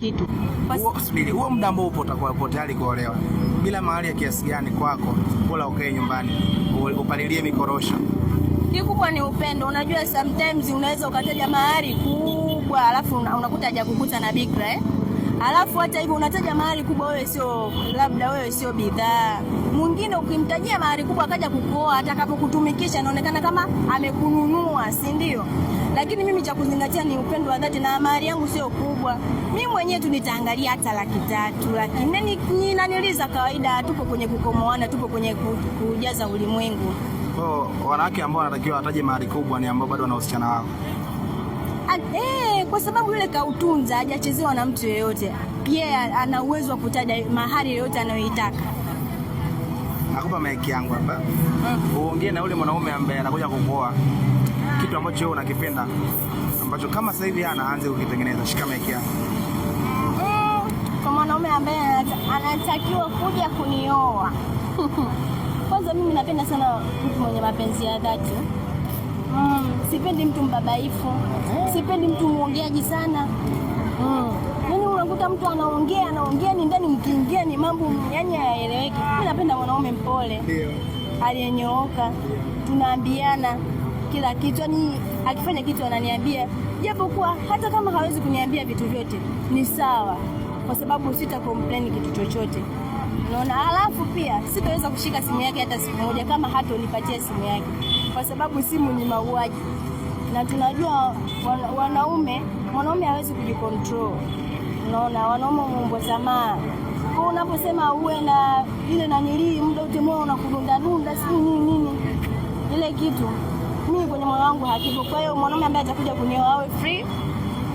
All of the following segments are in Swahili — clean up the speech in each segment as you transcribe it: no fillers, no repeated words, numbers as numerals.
Kitu. Huo subiri, huo muda ambao upo utakuwa upo tayari kuolewa bila mahari ya kiasi gani kwako, bora ukae nyumbani upalilie mikorosho? Kikubwa ni upendo. Unajua sometimes unaweza ukataja mahari kubwa alafu unakuta hajakukuta na bikra, eh? Alafu hata hivyo unataja mahari kubwa, wewe sio labda, wewe sio bidhaa. Mwingine ukimtajia mahari kubwa akaja kukuoa, atakapokutumikisha inaonekana kama amekununua, si ndio? Lakini mimi cha kuzingatia ni upendo wa dhati, na mahari yangu sio kubwa. Mimi mwenyewe tu nitaangalia hata 300,000, 400,000 ni naniliza kawaida. Tupo kwenye kukomoana, tupo kwenye kujaza ulimwengu. Kwa wanawake ambao wanatakiwa wataje mahari kubwa ni ambao bado wana usichana wao. Kwa sababu yule kautunza, hajachezewa na mtu yeyote. Yeye ana uwezo wa kutaja mahari yoyote anayoitaka. Nakupa maiki yangu hapa. Uongee na yule mwanaume ambaye anakuja kukuoa kitu ambacho wewe unakipenda ambacho kama sasa hivi hana, aanze kukitengeneza. Shika maiki yangu. Kwa mwanaume ambaye anatakiwa kuja kunioa, kwanza mimi napenda sana mtu mwenye mapenzi ya dhati. Sipendi mtu mbabaifu, sipendi mtu mwongeaji sana. Yaani unakuta mtu anaongea anaongea, ni ndani mkiingia ni mambo yani hayaeleweki. Mimi napenda mwanaume mpole, aliyenyooka, tunaambiana kila kitu, yani akifanya kitu ananiambia, japokuwa hata kama hawezi kuniambia vitu vyote ni sawa, kwa sababu sita complain kitu chochote, unaona. Alafu pia sitaweza kushika simu yake hata siku moja kama hatonipatia simu yake, kwa sababu simu ni mauaji, na tunajua wanaume, mwanaume hawezi kujicontrol, unaona, wanaume muumbo tamaa. Kwa unaposema uwe na ile nanilii muda wote moyo unakudunda dunda sijui nini nini, ile kitu mimi kwenye moyo wangu hakipo. Kwa hiyo mwanaume ambaye atakuja kunioa awe free,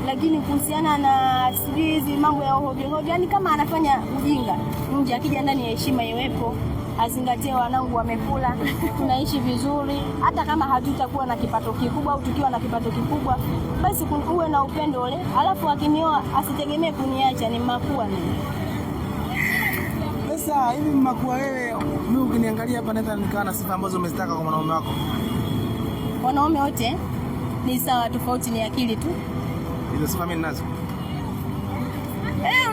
lakini kuhusiana na sijui hizi mambo ya ovyo ovyo, yani kama anafanya ujinga nje, akija ndani ya heshima iwepo, azingatie wanangu wamekula, tunaishi vizuri. Hata kama hatutakuwa na kipato kikubwa au tukiwa na kipato kikubwa, basi uwe na upendo ule. Alafu akinioa asitegemee kuniacha, ni makua mimi. Sasa hivi mmakua wewe, mimi ukiniangalia hapa naweza nikawa na sifa ambazo umezitaka kwa mwanaume wako. Wanaume wote ni sawa, tofauti ni akili tu. Hizo sifa mimi ninazo.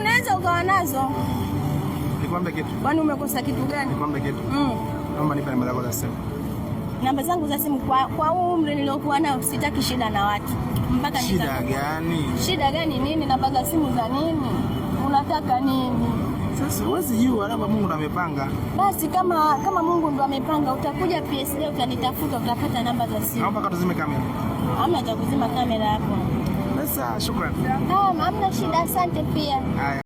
Unaweza ukawa nazo. Nikwambie kitu. Kwani umekosa kitu gani? Nikwambie kitu. Naomba nipe namba zako za simu. Namba zangu za simu, kwa huu umri niliokuwa nao sitaki shida na watu. Mpaka Shida gani? Shida gani nini? Namba za simu za nini? Unataka nini? Sasa huwezi jua, labda Mungu ndo amepanga. Basi kama Mungu ndo amepanga, utakuja PSD utanitafuta, utapata namba za simu. Naomba katuzime kamera. Hamna cha kuzima kamera hapo. Sasa shukrani. Hamna shida, asante pia. Haya.